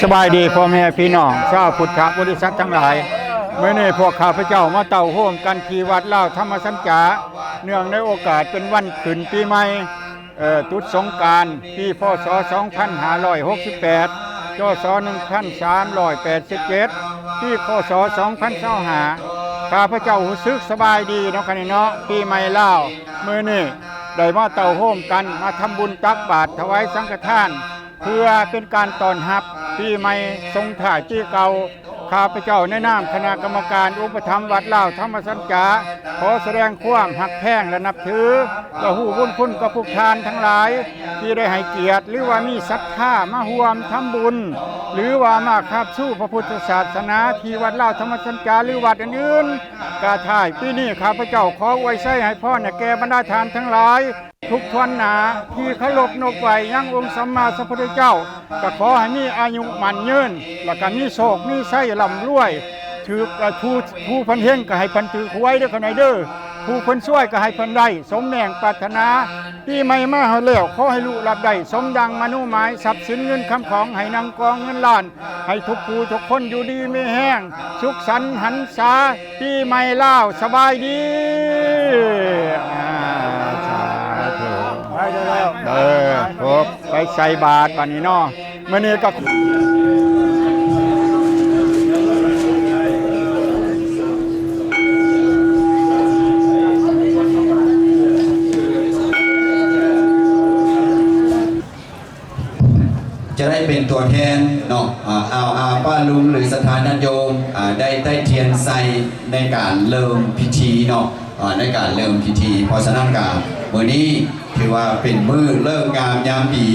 ສະບາຍດີພໍ່ແມ່ພີ່ນ້ອງຊາວພຸດທະບໍລິສັດທັງຫຼາຍ. ມື້ນີ້ພວກຂ້າພະເຈົ້າມາເຕົ້າໂຮມກັນທີ່ວັດລາວທຳມະສັນຈາ ເນື່ອງໃນໂອກາດເປັນວັນຂຶ້ນປີໃໝ່ ເອີ ຕຸດສົງການ ປີ ພ.ສ. ສອງພັນຫ້າຮ້ອຍຫົກສິບແປດ ຈ.ສ. ໜຶ່ງພັນສາມຮ້ອຍແປດສິບເຈັດ ປີ ຄ.ສ. ສອງພັນຊາວຫ້າ ຂ້າພະເຈົ້າຮູ້ສຶກສະບາຍດີເນາະ ຄະນີ້ເນາະ ປີໃໝ່ລາວ ມື້ນີ້ໄດ້ມາເຕົ້າໂຮມກັນ ມາທຳບຸນຕັກບາດຖວາຍສັງຄະທານ ເພື່ອເປັນການຕ້ອນຮັບປີໃໝ່ ສົ່ງທ້າຍປີເກົ່າ. ຂ້າພະເຈົ້າໃນນາມຄະນະກຳມະການອຸປະຖຳວັດລາວທຳມະສັນຈາ ຂໍສະແດງຄວາມຮັກແພງ ແລະ ນັບຖື ແລະ ຮູ້ບຸນຄຸນກັບພວກທ່ານທັງຫຼາຍ ທີ່ໄດ້ໃຫ້ກຽດ ຫຼືວ່າມີສັດທາມາຮ່ວມທຳບຸນ ຫຼືວ່າມາຄາບຊູພະພຸດທະສາສະໜາທີ່ວັດລາວທຳມະສັນຈາ ຫຼືວັດອື່ນໆ. ກະທ້າຍປີນີ້ ຂ້າພະເຈົ້າຂໍອວຍໄຊໃຫ້ພອນແກ່ບັນດາທ່ານທັງຫຼາຍ ທຸກທວນໜ້າທີ່ເຄົາລົບນົບໄຫວ້ຍັງອົງສຳມາສຳພຸດທະເຈົ້າ ກໍຂໍໃຫ້ມີອາຍຸໝັ້ນຍືນ ແລ້ວກໍມີໂຊກມີໄຊລ່ຳລວຍ ຖືກ ເອີ ຜູ້ ຜູ້ເພິ່ນເຮັງກໍໃຫ້ເພິ່ນຖືກຫວຍເດີ ຂະນ້ອຍເດີ ຜູ້ເພິ່ນຊວຍກໍໃຫ້ເພິ່ນໄດ້ສົມແມງປາດຖະໜາ. ປີໃໝ່ມາຮອດແລ້ວ ຂໍໃຫ້ລຸລາບໄດ້ສົມດັ່ງມະໂນໝາຍ ຊັບສິນເງິນຄຳຂອງໃຫ້ນັ່ງກອງເງິນລ້ານ ໃຫ້ທຸກຜູ້ທຸກຄົນຢູ່ດີມີແຮງ ສຸກສັນຫັນສາປີໃໝ່ລາວ. ສະບາຍດີ. ອາ ສາທຸ ໄປເດີແລ້ວ ເອີ ພົບ ໄປໃສ່ບາດບາດນີ້ເນາະ ມື້ນີ້ກໍ ຈະໄດ້ເປັນຕົວແທນເນາະ ອາ ອາວອາປ້າລຸງ ຫຼືສັດທາຍາດໂຍມ ອາ ໄດ້ໄຕ້ທຽນໃສ່ໃນການເລີ່ມພິທີເນາະ ອາ ໃນການເລີ່ມພິທີ. ເພາະສະນັ້ນກະມື້ນີ້ຖືວ່າເປັນມື້ເລີກງາມຍາມດີ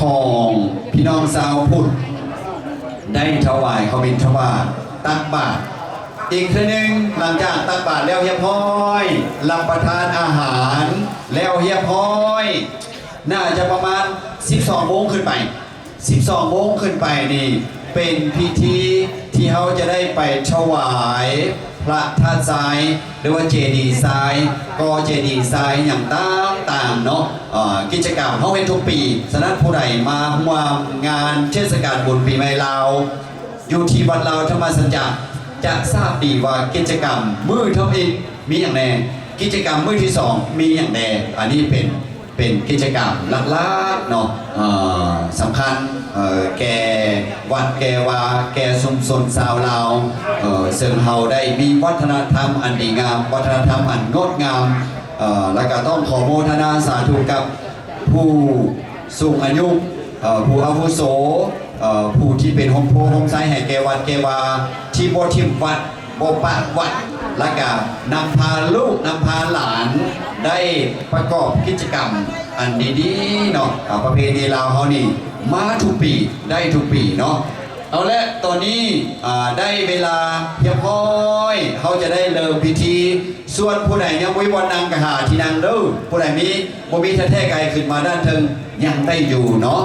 ຂອງພີ່ນ້ອງຊາວພຸດ ໄດ້ຖວາຍເຂົ້າບິນທະບາດ ຕັກບາດອີກເທື່ອໜຶ່ງ. ຫຼັງຈາກຕັກບາດແລ້ວຮຽບຮ້ອຍ ຮັບປະທານອາຫານແລ້ວຮຽບຮ້ອຍ ໜ້າຈະປະມານສິບສອງໂມງຂຶ້ນໄປ ສິບສອງໂມງຂຶ້ນໄປນີ້ ເປັນພິທີທີ່ເຮົາຈະໄດ້ໄປຖວາຍພະທາດຊາຍ ຫຼືວ່າເຈດີຊາຍ ກໍເຈດີຊາຍຫຍັງຕ່າງໆເນາະ. ເອີ ກິດຈະກຳເຮົາເຮັດທຸກປີ ສະນັ້ນຜູ້ໃດມາຮ່ວມງານເທດສະການບຸນປີໃໝ່ລາວ ຢູ່ທີ່ວັດລາວທຳມະສັນຈະ ຈະຊາບດີວ່າກິດຈະກຳມື້ທຳອິດມີຫຍັງແດ່ ກິດຈະກຳມື້ທີສອງມີຫຍັງແດ່. ອັນນີ້ເປັນ ເປັນກິດຈະກຳຫຼັກໆເນາະ ເອີ ສຳຄັນ ເອີ ແກ່ວັດແກ່ວາ ແກ່ຊຸມຊົນຊາວລາວ ເອີ ເຊິ່ງເຮົາໄດ້ມີວັດທະນະທຳອັນດີງາມ ວັດທະນະທຳອັນງົດງາມ ເອີ ແລ້ວກໍຕ້ອງຂໍໂມທະນາສາທຸກັບຜູ້ສູງອາຍຸ ເອີ ຜູ້ອາວຸໂສ ເອີ ຜູ້ທີ່ເປັນຮົ່ມໂພຮົ່ມໄຊໃຫ້ແກ່ວັດແກ່ວາ ທີ່ບໍ່ຖິ້ມວັດ ບໍ່ປະວັດ ແລ້ວກະນຳພາລູກນຳພາຫຼານໄດ້ປະກອບກິດຈະກຳອັນດີໆເນາະ. ອາ ປະເພນີລາວເຮົານີ້ມາທຸກປີ ໄດ້ທຸກປີເນາະ. ເອົາແຫຼະ ຕອນນີ້ ອາ ໄດ້ເວລາຮຽບຮ້ອຍ ເຮົາຈະໄດ້ເລີ່ມພິທີ. ສ່ວນຜູ້ໃດຍັງບໍ່ມີບ່ອນນັ່ງກະຫາທີ່ນັ່ງເດີ ຜູ້ໃດມີ ບໍ່ມີແທ້ໆກະໃຫ້ຂຶ້ນມາດ້ານເທິງ ຍັງໄດ້ຢູ່ເນາະ.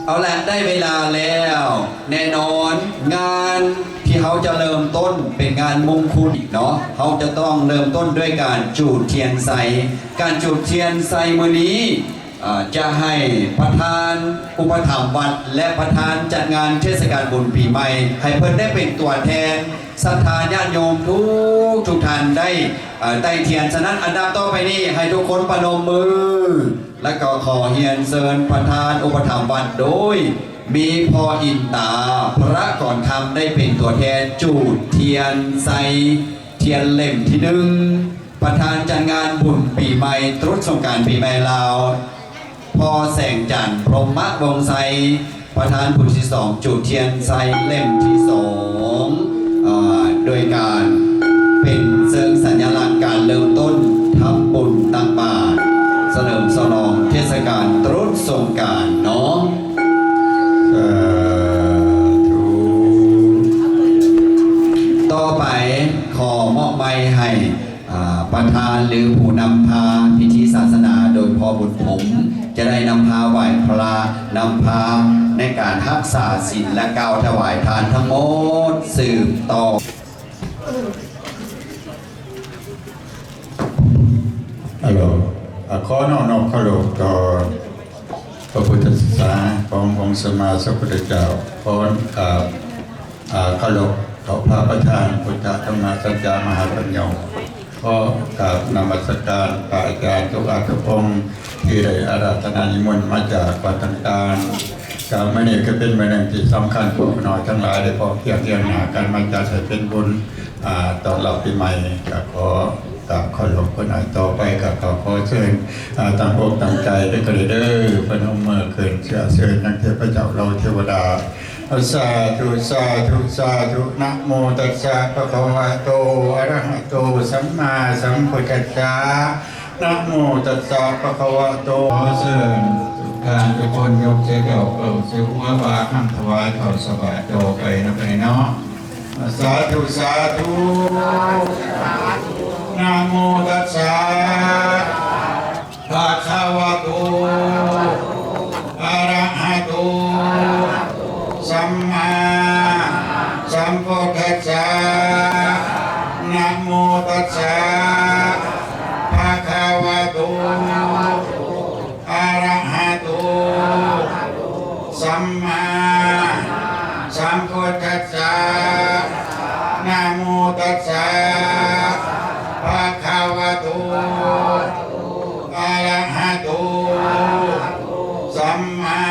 ເອົາລະ ໄດ້ເວລາແລ້ວ ແນ່ນອນ ງານທີ່ເຮົາຈະເລີ່ມຕົ້ນເປັນງານມຸງຄຸນເນາະ ເຮົາຈະຕ້ອງເລີ່ມຕົ້ນດ້ວຍການຈູດທຽນໄຊ. ການຈູດທຽນໄຊມື້ນີ້ ເອີ ຈະໃຫ້ປະທານອຸປະຖຳວັດ ແລະ ປະທານຈັດງານເທດສະການບຸນປີໃໝ່ ໃຫ້ເພິ່ນໄດ້ເປັນຕົວແທນສັດທາຍາດໂຍມທຸກ ທຸກທ່ານໄດ້ ເອີ ໄຕ້ທຽນ. ສະນັ້ນ ອັນດັບຕໍ່ໄປນີ້ ໃຫ້ທຸກຄົນປະນົມມື ແລະ ກໍຂໍຮຽນເຊີນປະທານອຸປະຖຳວັດ ໂດຍມີພໍ່ອິນຕາ ພະກອນຄຳ ໄດ້ເປັນຕົວແທນຈູດທຽນໄຊ ທຽນເຫຼັ້ມທີໜຶ່ງ ປະທານຈັດງານບຸນປີໃໝ່ ຕຣຸດສົງການປີໃໝ່ລາວ ພໍ່ແສງຈັນ ພົມມະວົງໄຊ ປະທານຜູ້ທີສອງ ຈູດທຽນໄຊເຫຼັ້ມທີສອງ ເອີ ໂດຍການເປັນເຊີງສັນຍະລັກການເລີ່ມຕົ້ນທຳບຸນຕັກບາດ ສະເຫຼີມສະຫຼອງເທດສະການຕຣຸດສົງການເນາະ. ສາທຸ. ຕໍ່ໄປຂໍມອບໄມໃຫ້ ອາ ປະທານ ຫຼື ຜູ້ນຳພາພິທີສາສະໜາ ໂດຍພໍ່ບຸນພົມ ຈະໄດ້ນຳພາໄຫວ້ພະ ນຳພາໃນການຮັກສາສິນ ແລະ ກ່າວຖວາຍທານທັງໝົດສືບຕໍ່. ຂໍນ້ອມນອບເຄົາລົບຕໍ່ພະພຸດທະສາສະໜາຂອງອົງສຳມາສຳພຸດທະເຈົ້າ, ຂໍກາບ ເຄົາລົບຕໍ່ພະປະທານ ພຸດທະ ທຳມະ ສັງຄະ ມະຫາປັນໂຍ, ຂໍກາບນະມັດສະການພະອາຈານທຸກອາດທຸກອົງ ທີ່ໄດ້ອາລາທະນານິມົນມາຈາກວັດຕ່າງໆ. ກາບມື້ນີ້ກໍເປັນມື້ໜຶ່ງທີ່ສຳຄັນ, ພວກນ້ອຍທັງຫຼາຍໄດ້ພ້ອມພຽງຮຽງໜ້າກັນມາຈັດໃຫ້ເປັນບຸນ ອາ ຕ້ອນຮັບປີໃໝ່. ກໍຂໍກາບເຄົາລົບເພິ່ນ. ຕໍ່ໄປກໍຂໍເຊີນ ອາ ຕັ້ງອົກຕັ້ງໃຈເດີ ກໍໄດ້ເດີ ພະນົມມືຂຶ້ນ ເຊື້ອເຊີນຍັງເທບພະເຈົ້າເຫຼົ່າເທວະດາ. ສາທຸ ສາທຸ ສາທຸ. ນະໂມຕັດສະ ພະຄະວະໂຕ ອະລະຫະໂຕ ສຳມາສຳພຸດທັດສະ. ນະໂມຕັດສະ ພະຄະວະໂຕ. ຂໍເຊີນທຸກທ່ານທຸກຄົນຍົກໃສ່ເຈົ້າ ເຂົ້າສູ່ຫົວບາກ ຄຳຖວາຍເຂົ້າສະບາດຕໍ່ໄປນຳກັນເນາະ. ສາທຸ ສາທຸ. ນະໂມຕັດສະ ພະຄະວະໂຕ ອະລະຫະໂຕ ສຳມາສຳພຸດທັດສະ. ນະໂມຕັດສະ ພະຄະວະໂຕ ອະລະຫະໂຕ ສຳມາສຳພຸດທັດສະ. ນະໂມຕັດສະ ພະຄະວະໂຕ ອະລະຫະໂຕ ສຳມາ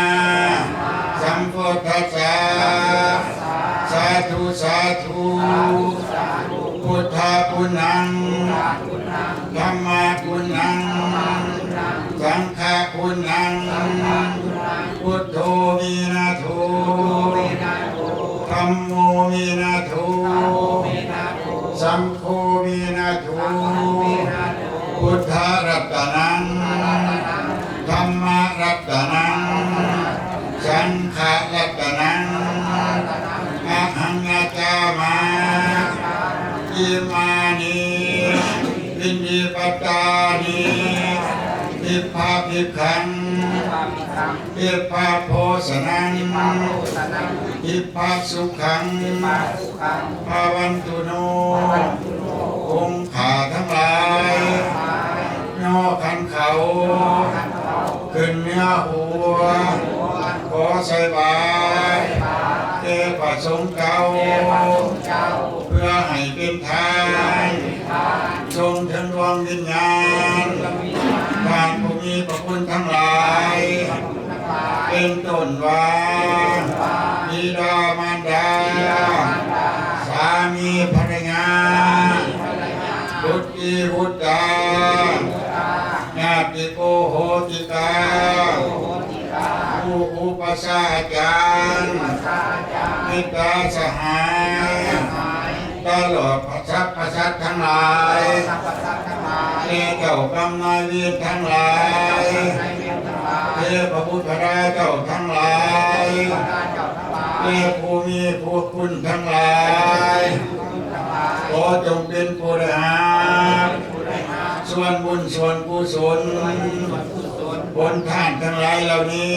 ສຳພຸດທັດສະ. ສາທຸ ສາທຸ. ພຸດທະຄຸນນັງ ທຳມະຄຸນນັງ ສັງຄະຄຸນນັງ ພຸດໂທ ວິນະໂທ ທຳໂມ ວິນະໂທ ສັງໂຄ ວິນະໂທ. ພຸດທະລັດຕະນັງ ທຳມະລັດຕະນັງ ສັງຄະລັດຕະນັງ ອະຫັງ ຍາຈາມາ ອິມານິ ອິນທິປະຕານິ ທິບພະພິກຂັງ ທິບພະໂພຊະນັງ ທິບພະສຸຂັງ ພະວັນຕຸໂນ. ອົງຂ້າທັງຫຼາຍ ຍໍຂັນເຂົ້າ ຂຶ້ນເໜືອຫົວ ຂໍໃສ່ບາດແດ່ພະສົງເຈົ້າ ເພື່ອໃຫ້ເປັນທານ ສົ່ງເຖິງດວງວິນຍານ ທ່ານຜູ້ມີພະຄຸນທັງຫຼາຍ ເປັນຕົ້ນວ່າ ບິດາມານດາ ສາມີພັນລະຍາ ບຸດ ຕີບຸດຕາ ຍາຕິໂກໂຫຕິກາ ຄູອຸປັດຊາອາຈານ ມິດຕາສະຫາຍ ຕະຫຼອດສັບພະສັດທັງຫຼາຍ ແລະ ເຈົ້າກຳນາຍເວນທັງຫຼາຍ ເທບະບຸດທະດາເຈົ້າທັງຫຼາຍ ແລະ ຜູ້ມີພະຄຸນທັງຫຼາຍ ຂໍຈົ່ງເປັນຜູ້ໄດ້ຮັບ ສ່ວນບຸນສ່ວນກຸສົນ ຜົນທານທັງຫຼາຍເຫຼົ່ານີ້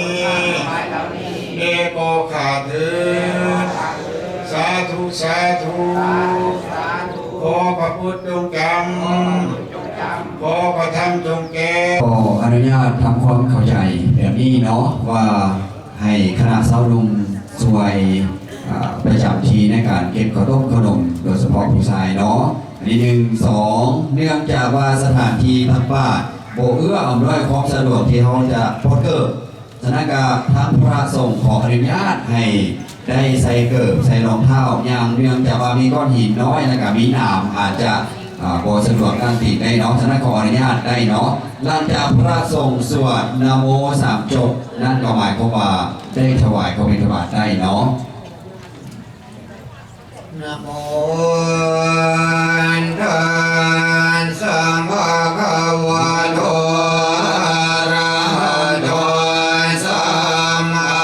ແດ່ກໍຂ້າເທີດ. ສາທຸ ສາທຸ. ຂໍພະພຸດຈົ່ງຈຳ ຂໍພະທຳຈົ່ງແກ້ວ. ຂໍອະນຸຍາດທຳຄວາມເຂົ້າໃຈແບບນີ້ເນາະ ວ່າ ໃຫ້ຄະນະຊາວໜຸ່ມຊ່ວຍ ອາ ປະຈຳທີ່ໃນການເກັບເຂົ້າຕົ້ມເຂົ້າໜົມ ໂດຍສະເພາະຜູ້ຊາຍເນາະ. ອັນນີ້ ໜຶ່ງ ສອງ ເນື່ອງຈາກວ່າສະຖານທີ່ທາງບ້ານບໍ່ເອື້ອອຳນວຍຄວາມສະດວກທີ່ເຮົາຈະປົດເກີບ, ສະນັ້ນກະທາງພະສົງຂໍອະນຸຍາດໃຫ້ໄດ້ໃສ່ເກີບ ໃສ່ລອງເທົ້າຍ່າງ, ເນື່ອງຈາກວ່າມີກ້ອນຫີນນ້ອຍ ແລ້ວກະມີໜາມ ອາດຈະ ອາ ບໍ່ສະດວກຕັ້ງຕີນໄດ້ເນາະ, ສະນັ້ນຂໍອະນຸຍາດໄດ້ເນາະ. ຫຼັງຈາກພະສົງສວດນະໂມສາມຈົບ ນັ້ນກໍໝາຍຄວາມວ່າໄດ້ຖວາຍເຂົ້າບິນທະບາດໄດ້ເນາະ. ນະໂມຕັດສະ ພະຄະວະໂຕ ອະລະຫະໂຕ ສຳມາ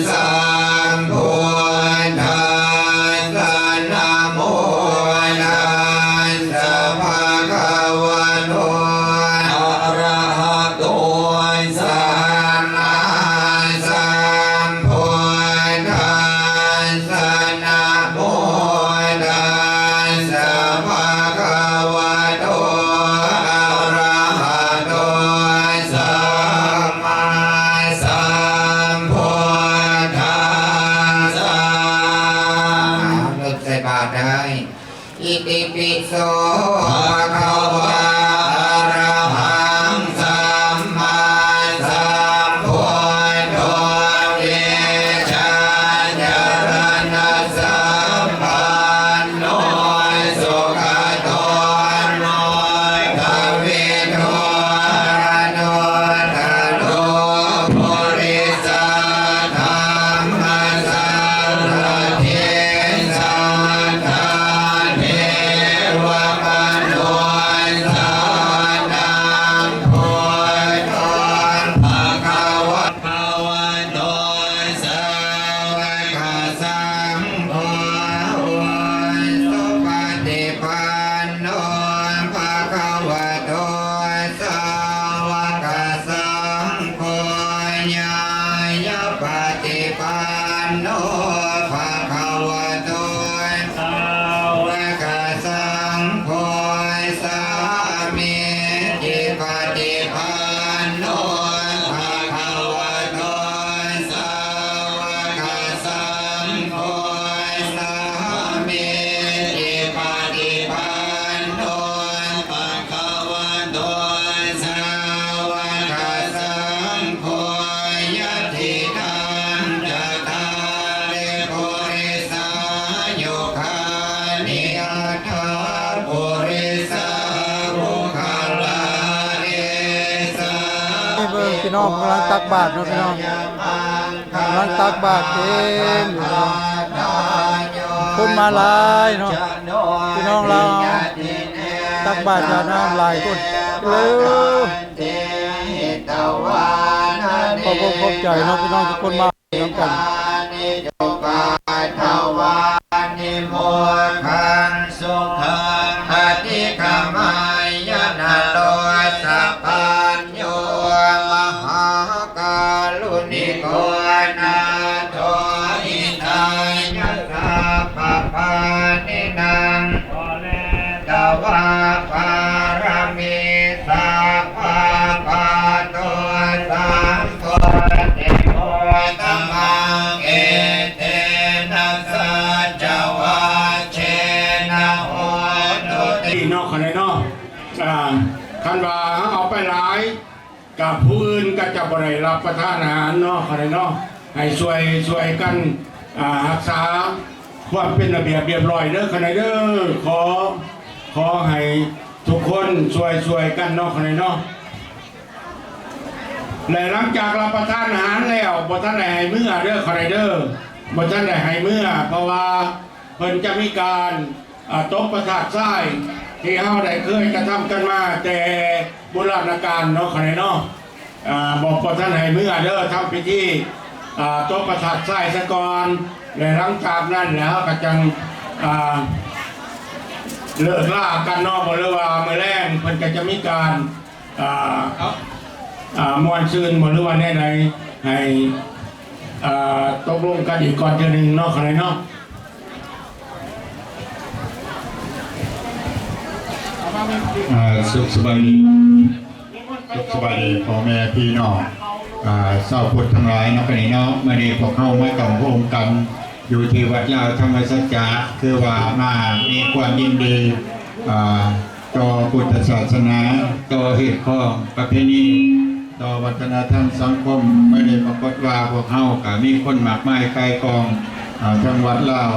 ສຳພຸດທັດສະ. ນະໂມຕັດສະ ພະຄະວະໂຕ ອະລະຫະໂຕ ສຳມາສຳພຸດທັດສະ. ນະໂມຕັດສະ ພະຄະ ຕິปิโส ภะคะวา อะระหัง ສຳມາສຳພຸດໂທ ວິຊາຈະລະນະສຳປັນໂນ ສຸຂະໂຕ ໂລກະວິທູ ອະນຸດຕະໂລ ປຸລິສະ ທຳມະສາລະຖິ ສັດຖາເທວະມະນຸດສານັງ ພຸດໂທ ພະຄະວະ ພະວະໂຕ ສາວະກະສັງໂຄ ອຸຊຸປະຕິປັນໂນ ພະຄະວະໂຕ ສາວະກະສັງໂຄ ຍາຍະປະຕິປັນໂນ ພະຄະວະໂຕ ສາວະກະສັງໂຄ ສາມີຈິປະຕິປັນໂນ ພະຄະວະໂຕ ສາວະກະສັງໂຄ ສາມີຈິປະຕິປັນໂນ ພະຄະວະໂຕ ສາວະກະສັງໂຄ ຍະຕິຕັງ ຈະຕາລິ ປຸລິສາຍຸຄານິ ອັດຖະ ປຸລິສາວຸຄຄະລາ ເອສາ ນີ້ເບິ່ງ ພີ່ນ້ອງກຳລັງຕັກບາດເນາະ ພີ່ນ້ອງ ກຳລັງຕັກບາດເຕັມຢູ່ເນາະ ຄົນມາຫຼາຍເນາະ ພີ່ນ້ອງລາວ ຕັກບາດຢາດນ້ຳຫຼາຍຄົນເລີຍ ຂໍຂອບອົກຂອບໃຈເນາະ ພີ່ນ້ອງທຸກຄົນມານຳກັນ ໂຍ ມະຫາກາລຸນິໂກ ນາໂທ ຫິຕາຍະ ສັບພະປານິນັງ ປຸເຣຕະວາ ປາຣະມີ ສັບພະ ປະໂຕ ສຳໂພທິ ມຸດຕະມັງ ເອເຕນະ ສັດຈະວາເຊນະ ໂຫຕຸຕິ ເນາະ ຄັນໃດເນາະ ອ່າ ຄັນວ່າເຮົາເອົາໄປຫຼາຍ ກັບຜູ້ອື່ນກໍຈະບໍ່ໄດ້ຮັບປະທານອາຫານເນາະ ເຂົາເນາະ ໃຫ້ຊ່ວຍ ຊ່ວຍກັນ ອ່າ ຮັກສາຄວາມເປັນລະບຽບລຽບຮ້ອຍເດີ ເຂົາເດີ ຂໍ ຂໍໃຫ້ທຸກຄົນຊ່ວຍ ຊ່ວຍກັນເນາະ ເຂົາເນາະ ແລະ ຫຼັງຈາກຮັບປະທານອາຫານແລ້ວ ບໍ່ທັນໄດ້ໃຫ້ເມືອເດີ ເຂົາເດີ ບໍ່ທັນໄດ້ໃຫ້ເມືອ ເພາະວ່າເພິ່ນຈະມີການ ອ່າ ຕົບພະທາດຊາຍ ທີ່ເຮົາໄດ້ເຄີຍກະທຳກັນມາແຕ່ບູຮານນະການເນາະ ເຂົາເນາະ ອ່າ ບໍ່ ບໍ່ທັນໃຫ້ເມືອເດີ ທຳພິທີ ອ່າ ຕົບພະທາດຊາຍຊະກ່ອນ ແລະ ຫຼັງຈາກນັ້ນແລ້ວເຮົາກະຈັ່ງ ອ່າ ເລີກລາກັນເນາະ ບໍ່ ຫຼືວ່າມື້ແລງເພິ່ນກະຈະມີການ ອ່າ ອ່າ ມ່ວນຊື່ນບໍ່ ຫຼືວ່າແນວໃດ ໃຫ້ ອ່າ ຕົກລົງກັນອີກກ່ອນເທື່ອໜຶ່ງເນາະ ເຂົາເນາະ. ອ່າ ສຸກສະບາຍດີ ສຸກສະບາຍດີພໍ່ແມ່ພີ່ນ້ອງ ອ່າ ຊາວພຸດທັງຫຼາຍເນາະ ມື້ນີ້ເນາະ ມື້ນີ້ພວກເຮົາມາຕັ້ງໂຮມກັນຢູ່ທີ່ວັດລາວທຳມະສັດຈະ ຄືວ່າມາມີຄວາມຍິນດີ ອ່າ ຕໍ່ພຸດທະສາສະໜາ ຕໍ່ຮີດຄອງປະເພນີ ຕໍ່ວັດທະນະທຳສັງຄົມ ມື້ນີ້ປາກົດວ່າພວກເຮົາກະມີຄົນມາກມາຍກ່າຍກອງ ອ່າ ທາງວັດລາວ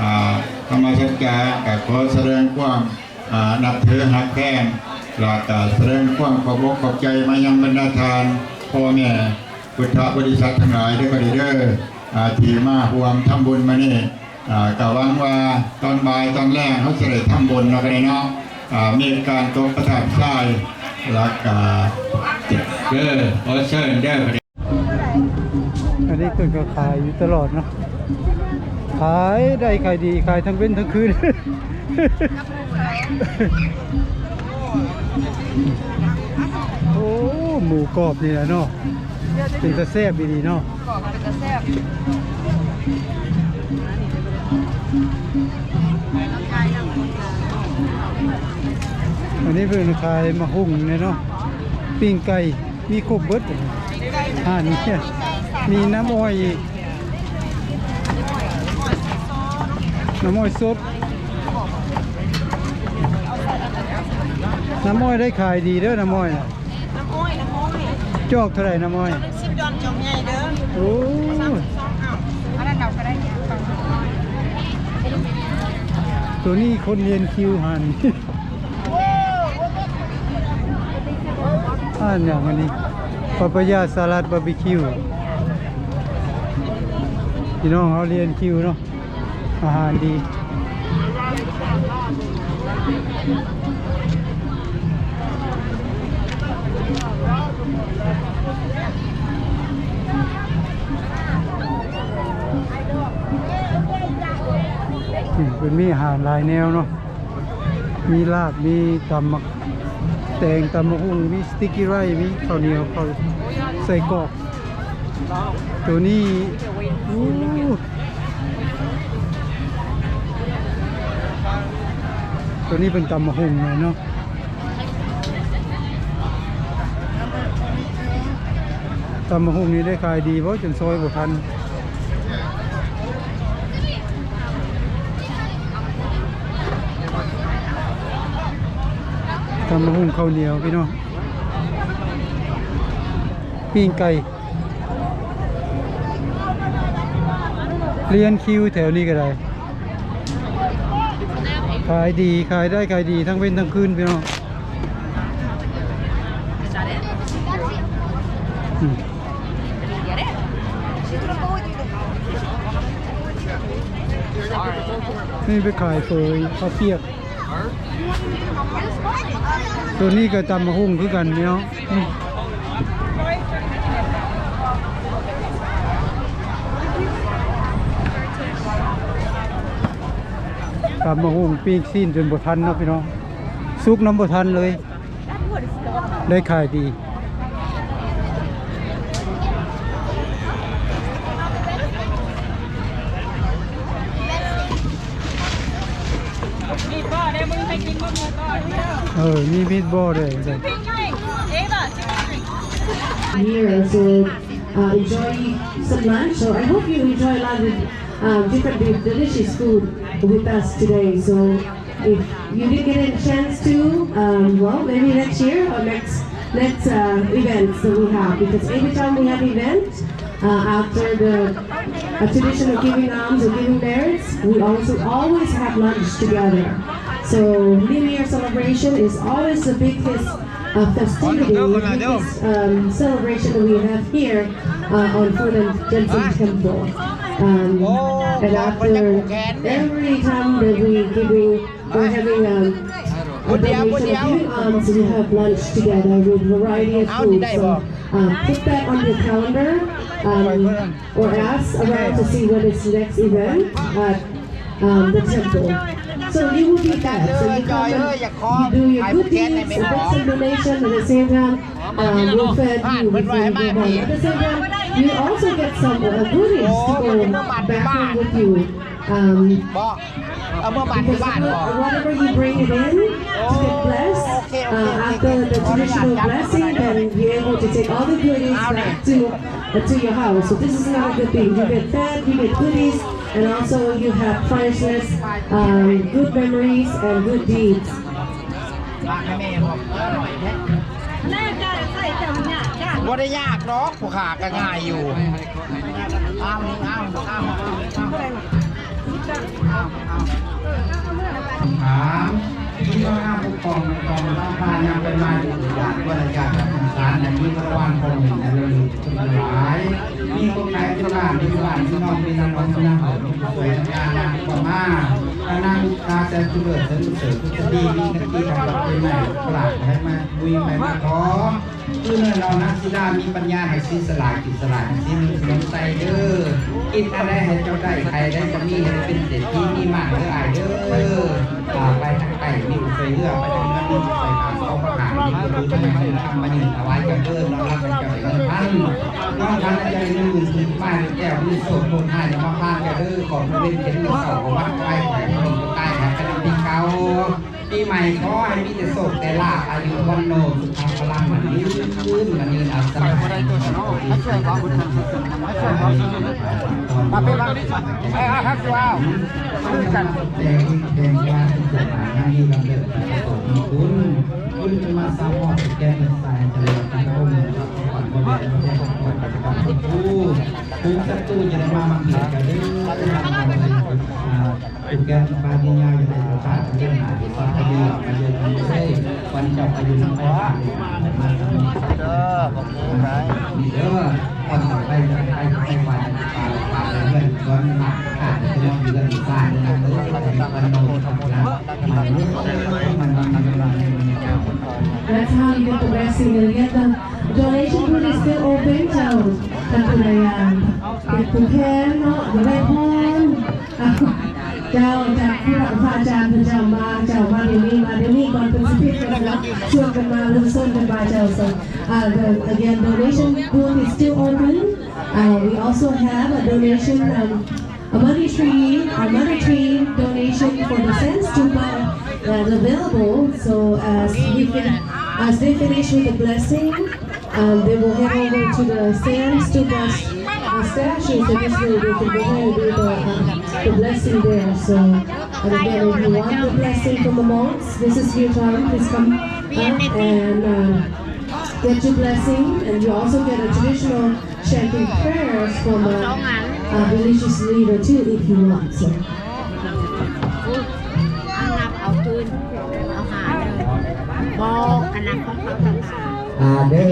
ອ່າ ທຳມະສັດຈະ ກະຂໍສະແດງຄວາມ ອ່າ ນັບຖືຮັກແພງ ແລະກະສະແດງຄວາມຂອບອົກຂອບໃຈມາຍັງບັນດາທ່ານພໍ່ແມ່ພຸດທະບໍລິສັດທັງຫຼາຍເດີ ກໍດີເດີ ອ່າ ທີ່ມາຮ່ວມທຳບຸນມື້ນີ້ ອ່າ ກະຫວັງວ່າຕອນບ່າຍຕອນແລງເຮົາຊິໄດ້ທຳບຸນເນາະ ກໍໄດ້ເນາະ ອ່າ ມີການຕົບພະທາດຊາຍ ແລ້ວກະ ເດີ ຂໍເຊີນເດີ ອັນນີ້ເພິ່ນກໍຂາຍຢູ່ຕະຫຼອດເນາະ ຂາຍໄດ້ຂາຍດີ ຂາຍທັງເວັນທັງຄືນ ໂອ້ ໝູກອບນີ້ແຫຼະເນາະ ເປັນຕາແຊບອີ່ຫຼີເນາະ ກອບເປັນຕາແຊບ ອັນນີ້ເພິ່ນຂາຍໝາກຫຸ່ງແດ່ເນາະ ປີ້ງໄກ່ ມີຄົບເບິດ ຮ້ານນີ້ ມີນ້ຳອ້ອຍອີກ ນ້ຳອ້ອຍສົດ. ນ້ຳອ້ອຍໄດ້ຂາຍດີເດີ ນ້ຳອ້ອຍນະ. ນ້ຳອ້ອຍ ນ້ຳອ້ອຍ ຈອກເທົ່າໃດນ້ຳອ້ອຍ? ສິບດອນ ຈອກໃຫຍ່ເດີ. ໂອ້ ສາມສິບສອງ ເອົາ ອັນນັ້ນເອົາກໍໄດ້. ໂຕນີ້ຄົນລຽນຄິວຫັ້ນ. ຮ້ານຫຍັງອັນນີ້? ປາປາຢາສະລັດບາບີຄິວ. ພີ່ນ້ອງເຮົາລຽນຄິວເນາະ. ອາຫານດີ. ອືມ ເພິ່ນມີອາຫານຫຼາຍແນວເນາະ. ມີລາບ ມີຕຳໝາກແຕງ ຕຳໝາກຫຸ່ງ ມີສະຕິກກີໄຣ ມີເຂົ້າໜຽວ ເຂົ້າ ໄສ້ກອກ. ໂຕນີ້ ໂອ້ ໂຕນີ້ເປັນຕຳໝາກຫຸ່ງເນາະ. ຕຳໝາກຫຸ່ງນີ້ໄດ້ຂາຍດີບໍ່ ຈົນຊອຍບໍ່ທັນ. ຕຳບັກຫຸ່ງເຂົ້າໜຽວພີ່ນ້ອງ ປີ້ງໄກ່ ລຽນຄິວແຖວນີ້ກໍໄດ້ ຂາຍດີ ຂາຍໄດ້ຂາຍດີທັງເວັນທັງຄືນພີ່ນ້ອງ. ນີ້ໄປຂາຍເຝີ ເຂົ້າປຽກ ໂຕນີ້ກໍຕຳບັກຫຸ່ງຄືກັນເນາະ. ຕຳບັກຫຸ່ງ ປີ້ງຊີ້ນຈົນບໍ່ທັນເນາະພີ່ນ້ອງ ສຸກນຳບໍ່ທັນເລີຍ ໄດ້ຂາຍດີ. ມີດບໍ່ເດ້ ມື້ນີ້ໃຫ້ກິນບໍ່ມີດບໍ່ເດ້. ເອີ ມີມີດບໍ່ເດ້. Here, so, uh, enjoy some lunch. So I hope you enjoy a lot of, uh, different de-, delicious food with us today. So if you didn't get a chance to, um, well, maybe next year or next, next, uh, events that we have, because every time we have event, uh, after the, uh, traditional giving alms or giving merits, we also always have lunch together. So New Year celebration is always the biggest, uh, festivity, the biggest, um, celebration that we have here, uh, on Funan Jensen Temple. Um, and after every time that we giving We're having, um, a donation of giving alms. We have lunch together with variety of food. So, uh, put that on your calendar, um, or ask around to see when is the next event at, um, the temple. So you will be fed. So you come and you do your good deeds, and that's a donation. At the same time, um, we'll feed you with your good deeds. At the same time, you also get some, uh, goodies to go back home with you. Um, ເອົາເມືອບ້ານ because ຢູ່ບ້ານບໍ່? Whatever you bring it in to get blessed, uh, after the traditional blessing, then you're able to take all the goodies back to, uh, to your house. So this is another good thing. You get fed, you get goodies, and also you have freshness, um, good memories, and good deeds. ບໍ່ໄດ້ຍາກດອກ ຜູ້ຂ້າກໍງ່າຍຢູ່. ຖາມທີ່ວ່າຜູ້ປກຄອງ ປກຄອງລາວພາຍັງໄປມາຢູ່ຫຼາຍ ບໍ່ໄດ້ຢາກສະສົງສານ ອັນນີ້ກໍລະຫວ່າງພໍ່ແມ່ ແລະ ລູກຫຼາຍ ມີຄົນໄທ ຄົນລາວ ຢູ່ບ້ານ ພີ່ນ້ອງ ພີ່ນ້ອງ ພີ່ນ້ອງ ຜູ້ຊ່ວຍທຳງານນຳກໍມາ ນາງຕາແສນສຸເລີດ ເສີມປະເສີດ ຜູ້ສະດີ ມີໜ້າທີ່ທາງວັດເປັນໃໝ່ ຫຼານໃຫ້ມາ ບຸຍໃຫ້ມາຂໍ ຄືເນີນເອົານາງສີດາມີປັນຍາ ໃຫ້ສີສະຫຼາກິນສະຫຼາກິນສີເງິນສີນອນໃສເດີ ຄິດອັນໃດໃຫ້ເຈົ້າໄດ້ ໃຜໄດ້ກໍມີ ໃຫ້ເປັນເສດຖີມີມາກເດີອ້າຍເດີ ອ່າ ໄປທາງໃຕ້ມີຜູ້ຊ່ວຍເຫຼືອ ໄປທາງເໜືອມີຜູ້ຊ່ວຍການ ຂໍພະທານ ມີຜູ້ບຸນທຳມາຍື່ນຖວາຍເຈົ້າເດີ ນອນຫຼັບໃຫ້ເຈົ້າໄດ້ເງິນພັນ ນອນຝັນໃຫ້ເຈົ້າໄດ້ເງິນໝື່ນ ຖືກໄມ້ຖືກແກ້ວ ມີໂຊກໂຊນໃຫ້ນຳມາພານເຈົ້າເດີ ຂອບເວັນເຫັນມື້ເຊົ້າຂອງວັນຄວາຍ ໃຫ້ມີກາຍໃຫ້ເປັນປີເກົ່າ ປີໃໝ່ຂໍໃຫ້ມີແຕ່ໂຊກແຕ່ລາບ ອາຍຸວັນໂນ ສຸຂັງພະລັງ ໝັ້ນຍືນ ໝັ້ນຍືນ ອາຍຸ ສະບາຍ ປາເປັນວ່າ ເອີ ເອົາ ເອົາ ເອົາ ຄືກັນ ແຕ່ງ ແຕ່ງວ່າ ມີບຸນ ຈະມາສາມອດແກ່ນສາຍຈະເລີນພະອົງ ກ່ອນບໍ່ແມ່ນແຕ່ກ່ອນຈະກັບຜູ້ ຜູ້ສັດຕູຈະໄດ້ມາບັງເກີດກັນເດີ ອ່າ ຜູ້ແກ່ນປານຍາວຈະໄດ້ປະທານເລື່ອງຫາທີ່ຊອບຄະດີອອກມາເດີ ເດີ ວັນເຈົ້າພະຍຸນໄປຫາມາສາມອດ ເດີ ຂອບຄຸນຫຼາຍ ເດີ ກ່ອນຈະໄປ ຈະໄປ ໄປ ໄປ ໄປ ໄປເຮືອນ ກ່ອນມາ ອ່າ ຈະນອນຢູ່ເຮືອນຢູ່ຊານນະ ເດີ ເດີ ວັນນອນ That's how you get the blessing. And yet the donation booth is still open. ເຈົ້າ ທ່ານຜູ້ໃດຢາກເປັນຜູ້ແທນເນາະ ຢາກໄດ້ພອນ ເຈົ້າ ຈາກຜູ້ພະອາຈານເພິ່ນເຈົ້າມາ ເຈົ້າມາດຽວນີ້ ມາດຽວນີ້ກ່ອນເພິ່ນຊິປິດເນາະ ຊວນກັນມາ ເລີ່ມຊວນກັນມາເຈົ້າ. So, uh, the, again, donation booth is still open. Uh, we also have a donation, um, a money tree, a money tree donation for the Saint Stupa, uh, available. So as we fin-, as they finish with the blessing, um, they will head over to the Saint Stupa, uh, statue. So this way they can go ahead and do the, uh, the blessing there. So, and again, if you want the blessing from the monks, this is your time. Please come up and, uh, get your blessing, and you also get a traditional chanting prayers from a, a religious leader too, if you want. So. ເອົານັບເອົາຄືນ ເອົາຫາເດີ ບໍ່ ອັນນັ້ນຂອງເຂົາຕ່າງຫາກ ອ່າ ເດີ